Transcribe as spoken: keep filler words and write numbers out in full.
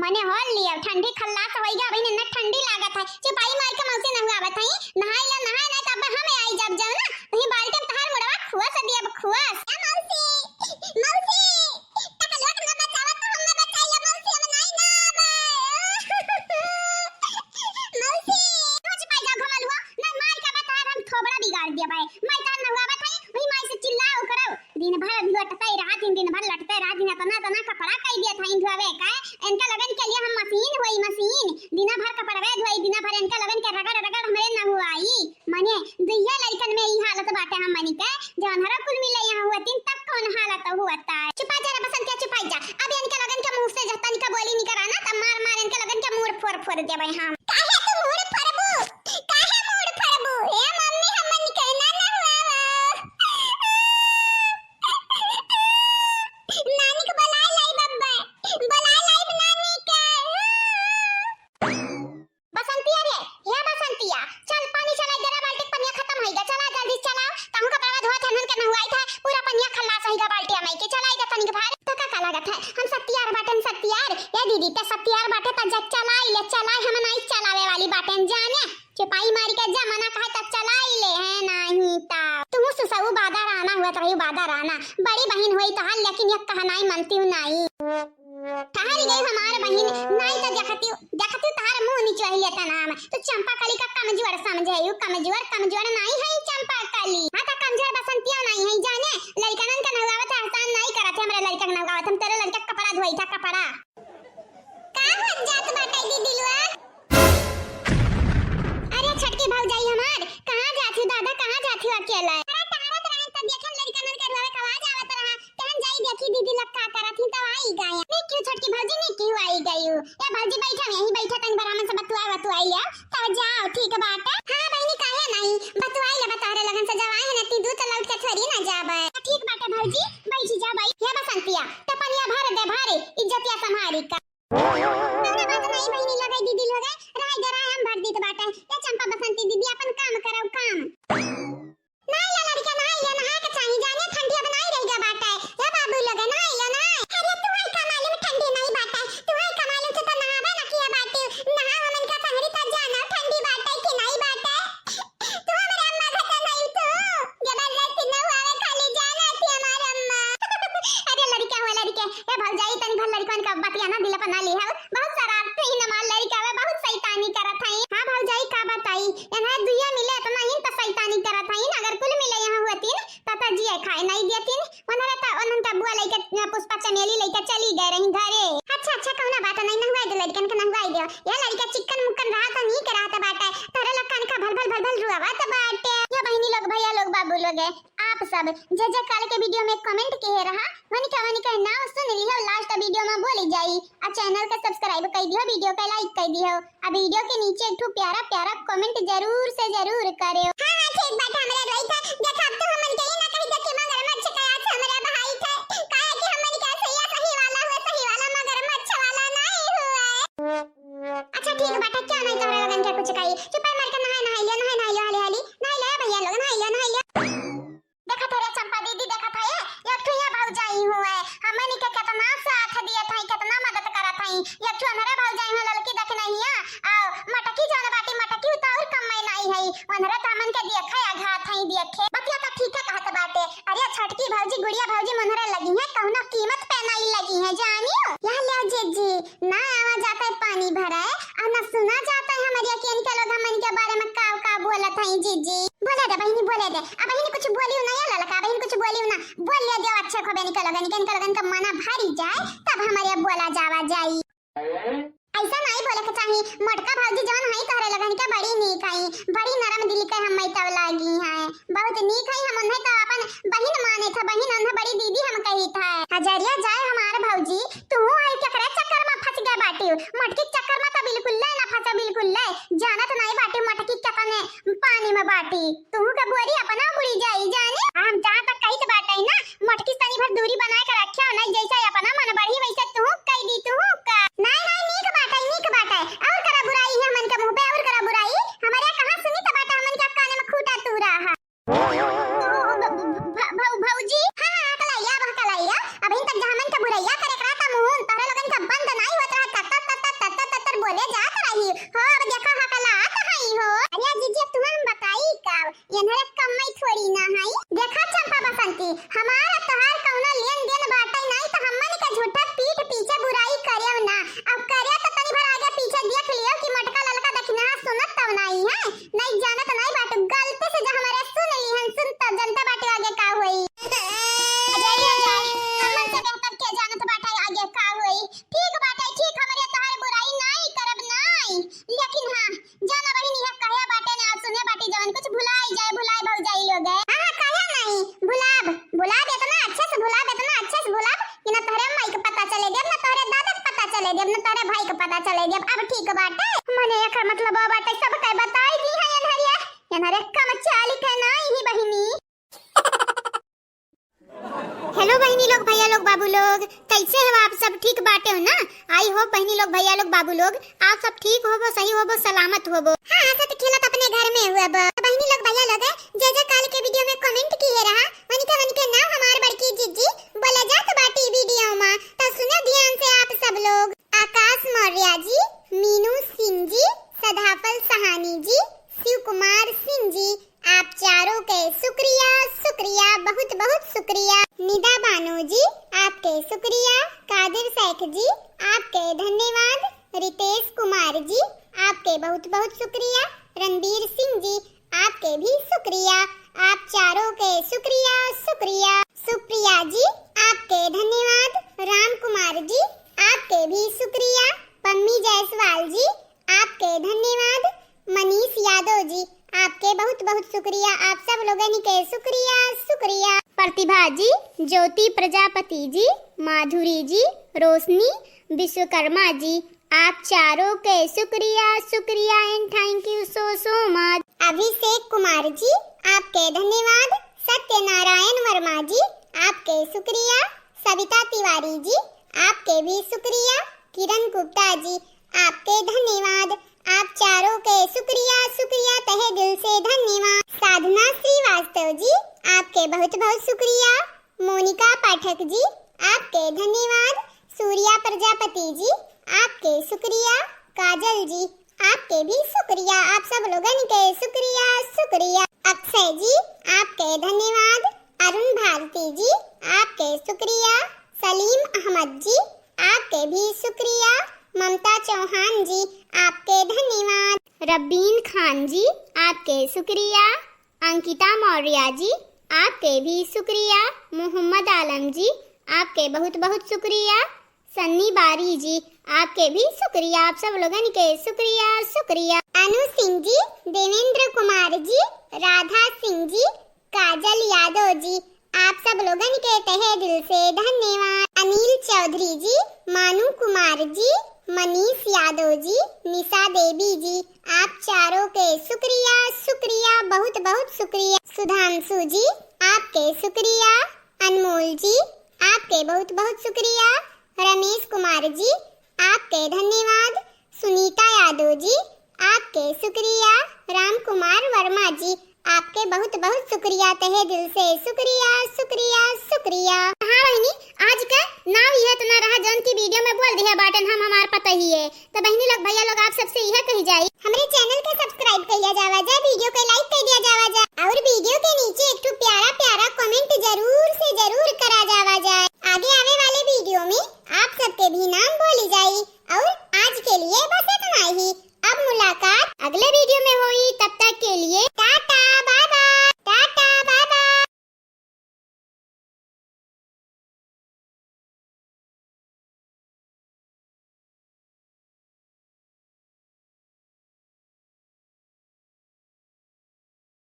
मने होल लिया, ठंडी खल्लास होइगा, अबहिन इन्ना ठंडी लागत है। चुपाई मार के मौसी नहुआवत है, नहाई ला, नहाए ना, तब हम आई जब जाओ ना, वही बाल्टी में तहार मुड़वा खुआ से दिया, खुआ से। ए मौसी, मौसी, टकलुआ के ना बचावत तो हम ना बचाई ला मौसी, हम नाई ना आवे। मौसी, तू चुपाई जाओ घमलुआ, ना मार के बता हम थोबड़ा बिगाड़ दिया भाई। मैं तार नहुआवत है, वही माई से चिल्लाओ करो। दिन भर लटते रहत हीं, दिन भर लटते रहत हीं, अतना, अतना कपड़ा कई दिया था इन धोवे का। इनका लगन के लिए हम मशीन होई, मशीन। दिना भर कपड़वे धोई, दिना भर इनका लगन के रगड़, रगड़ हमरे नहुआई। मने, दुइया लइकन में ई हालत बाटे हमनी के, जौन हरा कुल मिले यहाँ हुआ तीन, तब कौन हालत हुआ ता। चुपा जा रे बसंतिया, चुपाई जा। अब इनका लगन के मुंह से जब तनिका बोली निकरा ना, तब मार, मार इनका लगन के मूड़ फोड़, फोड़ देबै हम। काहे तू मूड़ फोड़बू? काहे मूड़ फोड़बू? ए मम्मी, हमनी के ना नहुआवा। नानी के बोलाए लाई बब्बा, बोलाए लाई नानी के। बसंतिया रे, हे बसंतिया, चल पानी चला, जरा बाल्टी के पनिया खतम होइगा, चला जल्दी चला। तहूँ कपड़ा धोआ थे, हनन के नहुआई था, पूरा पनिया खल्लास होइगा बाल्टी में के, चला इधर तनिक भार। तो का, का लागत है, हम सत्यार बाटन सत्यार। ए दीदी, ते सत्यार बाटे त जा चलाई ले, चलाई, हम नाई चलावे वाली बाटन जाने। चुपाई मारी के जमाना कहे त चलाई ले है नाही ता। तू सुसऊ बादा राना हुआ त रही बादा राना। बड़ी बहिन होई तहार लेकिन एक कहनाई मनती हूँ नाही। ठहर गई हमार बहिन, नाही त देखती, देखती तहार मुंह निचोही लेता नाम। तू चंपा कली का कमजोर समझे, यू कमजोर, कमजोर नाही है चंपा कली। हाँ त कमजोर बसंतिया नाही है जाने, लड़कनन के नहुआवत एहसान नाही करत है, हमरे लड़का के नहुआवत, हम तेरे लड़का के कपड़ा धोई था, कपड़ा। का होत जात बाटे दीदी लोग? अरे छोटकी भौजाई हमार, कहाँ जात ही दादा, कहाँ जात ही अकेला? अरे टहरत रहे त देखन लड़कनन के रुआवे के आवाज आवत रहा, कहन जाई देखी दीदी लोग का करत ही, तब आई गए। नहीं क्यों छोटकी भौजी, नहीं क्यों आई गई हो? ए भौजी बैठा, यहीं बैठा, तनी बरामन से बतुआ बतुआई ले, तब जाओ, ठीक बाटे। हाँ बहिनी, काहे नहीं, बतुआई ले, बतोहरे लगन से जब आए हैं ना, ती दू तो लौट के थोड़ी ना जाबे। ठीक बाटे भौजी, बैठी जा भाई। हे बसंतिया, त पनिया भर दे भारी, इज्जतिया संभारी का। कौनो बात नहीं बहिनी, लगई दीदी लोग, रहे दे रहे, हम भर दीत बाटे। ए चंपा बसंती दीदी, अपन काम करौ, काम। नाही ला लड़का, नाही ला, नहाए के चाही, जाने ठंडी अब नाही रह गया बाटे। ए बाबू लोग, नाही ला, नाही। अरे तू है का मालूम ठंडी नाही बाटे, तू है का मालूम, तू तो नहावे ना किया बाटे। नहा हमन का संगरी त जाना ठंडी बाटे कि नाही बाटे। तू हमरे अम्मा घर का नहीं तू। जबरदस्ती न हुआ रे, खाली जाना थी हमार अम्मा। अरे लड़का हो लड़के, ए भौजाई तनी भर लड़कन का बतिया ना दिल पर ना ली है। बहुत शरारती ही हमार लड़का है, बहुत शैतानी करत है। हाँ भौजाई का बताई, इन्हें दुइया मिले इतना ही तो शैतानी करत है। अगर कुल मिले यहाँ हुआ तीन, तब तो जिए खाए नहीं दिया तीन। उन्हरे त, उन्हन त बुआ लइके, पुष्पा चमेली लइके चली गए रही घरे। अच्छा, अच्छा, कौना बात नहीं, नहुआई दे लड़कन के, नहुआई दे। यह लड़का चिक्कन मुक्कन रहा त नीक रहत बाटे, तोहरे लोग कान का भल भल भल भल रुआवत बाटे। ये बहिनी लोग, भैया लोग, बाबू लोग, आप सब जे जे काल के video में comment किहे रहा, वनिका वनिका नाव सुन लिहो, last video में बोली जाई। आ channel के subscribe कर दियो, video के like कर दियो। आ video के नीचे एक ठो प्यारा प्यारा comment जरूर से जरूर करेउ। हाँ, हाँ, ठीक बात, हमरा रोई था। देख, अब तो हमन के ई ना कही था कि मगरमच्छ का आज हमरा भाई था। काहे कि हमन के सैया सही वाला हुए, सही वाला मगरमच्छ वाला नहीं हुए। अच्छा, ठीक बात है, क्या नहीं तोहरे लोगन के कुछ कही। चुप है, मर के नहाए, नहाई लियो, नहाए, नहाई लियो, हाली, हाली। नहाई लियो, भैया लोग, नहाई लियो, नहाई लियो। देखत है रे चंपा दीदी, देखत है, एक ठो यहाँ भौजाई हुए, हमनी के कितना साथ दियत है, कितना मदद करत है। एक ठो हमारे भौजाई हुए ललकी देख नहीं है, आ मटकी जौन बाटी, मटकी उ तो और कम में नहीं है, उन्हरे तो हमन के देखे अघात है, देखे। बतिया तो ठीक है कहत बाटे। अरे छोटकी भौजी, गुड़िया भौजी मुन्हरे लगी है, कौनो कीमत पे नहीं लगी है, जानियो। यहाँ ले जीजी, ना आवा जाता है पानी भराए, और ना सुना जाता है हमारी अखियन के लोग हमन के बारे में का का बोलत है जीजी। बोले दे बहिनी, बोले दे। अब बहिनी कुछ बोलियो ना, या ललका बहिन कुछ बोलियो ना। बोल ले दे अच्छे को बहिनी के लोगन के, इनके लोगन का मना भरी जाए, तब हमारे बोला जावा जाई। ऐसा नहीं बोले के चाही। मोटका भौजी जौन है तोहरे लोगन के बड़ी नीक है, बड़ी नरम दिल के हम तब लागी है। बहुत नीक है, हम उन्हें तो अपन बहिन माने थे, बहिन उन्हें बड़ी दीदी हम कही थे। हजरिया जाए हमार भौजी, तू आई केकरे चक्कर में फंस गए बाटी। मटकी के चक्कर में तो बिल्कुल ले ना फंसे, बिल्कुल ले। जानत नहीं बाटी मटकी कितने पानी में बाटी। तू के बोरी अपना बुड़ी जाई जाने। हम जहाँ तक कही तो बाटे ना, मटकी से तनी भर दूरी बना के रखियो, नहीं जैसे अपना मन बढ़ी वैसे तू कह दी तू का। नहीं, नहीं, नीक बाटे, नीक बाटे। और करा बुराई है हमन के मुंह पे, और करा बुराई। हमारे कहाँ सुनी तो बाटे हमन के काने में खूटा तू रहा। भ-, भ-, भ-, भौ-, भौजी? हाँ, हाँ, कलैया, बह कलैया। अभी तक जहाँ जब अब ठीक बाटे, मने एकर मतलब बाटे सबके बताई दी है एनहरिया, एनहरे कम चाली के नाई ही बहिनी। Hello बहिनी लोग, भैया लोग, बाबू लोग, कैसे हो आप सब? ठीक बाटे हो ना? I hope बहिनी लोग, भैया लोग, बाबू लोग, आप सब ठीक होबो, सही होबो, सलामत होबो। हाँ, हंसत खेलत अपने घर में हुआ बा। बहिनी लोग, भैया लोग, जे जे काल के video में comment किए रहा, वनिके वनिके नाम हमार बड़की जिज्जी बोले जात बाटी video में, तो सुनो ध्यान से आप सब लोग। आकाश मौर्य जी, मीनू सिंह जी, सदाफल सहानी जी, शिव कुमार सिंह जी, आप चारों के शुक्रिया, शुक्रिया, बहुत बहुत शुक्रिया। निदा बानो जी, आपके शुक्रिया। कादिर शेख जी, आपके धन्यवाद। रितेश कुमार जी, आपके बहुत बहुत शुक्रिया। रणबीर सिंह जी, आपके भी शुक्रिया। आप चारों के शुक्रिया, शुक्रिया। सुप्रिया जी, आपके धन्यवाद। राम कुमार जी, आपके भी शुक्रिया। पम्मी जायसवाल जी, आपके धन्यवाद। मनीष यादव जी, आपके बहुत बहुत शुक्रिया। आप सब लोगन के शुक्रिया, शुक्रिया। प्रतिभा जी, ज्योति प्रजापति जी, माधुरी जी, रोशनी विश्वकर्मा जी, आप चारों के शुक्रिया, शुक्रिया and thank you so so much। अभिषेक कुमार जी, आपके धन्यवाद। सत्यनारायण वर्मा जी, आपके शुक्रिया। सविता तिवारी जी, आपके भी शुक्रिया। किरण गुप्ता जी, आपके धन्यवाद। आप चारों के शुक्रिया, शुक्रिया, तहे दिल से धन्यवाद। साधना श्रीवास्तव जी, आपके बहुत बहुत शुक्रिया। मोनिका पाठक जी, आपके धन्यवाद। सूर्या प्रजापति जी, आपके शुक्रिया। काजल जी, आपके भी शुक्रिया। आप सब लोगन के शुक्रिया, शुक्रिया। अक्षय जी, आपके धन्यवाद। अरुण भारती जी, आपके शुक्रिया। सलीम अहमद जी, आपके भी शुक्रिया। ममता चौहान जी, आपके धन्यवाद। रब्बीन खान जी, आपके शुक्रिया। अंकिता मौर्य जी, आपके भी शुक्रिया। मोहम्मद आलम जी, आपके बहुत बहुत शुक्रिया। सन्नी बारी जी, आपके भी शुक्रिया। आप सब लोगन के शुक्रिया, शुक्रिया। अनु सिंह जी, देवेंद्र कुमार जी, राधा सिंह जी, काजल यादव जी, आप सब लोगन के तहे दिल से धन्यवाद। अनिल चौधरी जी, मानू कुमार जी, मनीष यादव जी, निशा देवी जी, आप चारों के शुक्रिया, शुक्रिया, बहुत बहुत शुक्रिया। सुधांशु जी, आपके शुक्रिया। अनमोल जी, आपके बहुत बहुत शुक्रिया। रमेश कुमार जी, आपके धन्यवाद। सुनीता यादव जी, आपके शुक्रिया। राम कुमार वर्मा जी, आपके बहुत बहुत शुक्रिया, तहे दिल से शुक्रिया, शुक्रिया, शुक्रिया। हाँ बहिनी, आज का नाव इहे तना रहा जौन की video में बोल दिया बाटन हम हमार पतोहिए। तो बहिनी लोग, भैया लोग, आप सबसे इहे कही जाई, हमरे channel के subscribe कइला जावा जा, video के like कइ दिया जावा जा, और video के नीचे एक ठो प्यारा प्यारा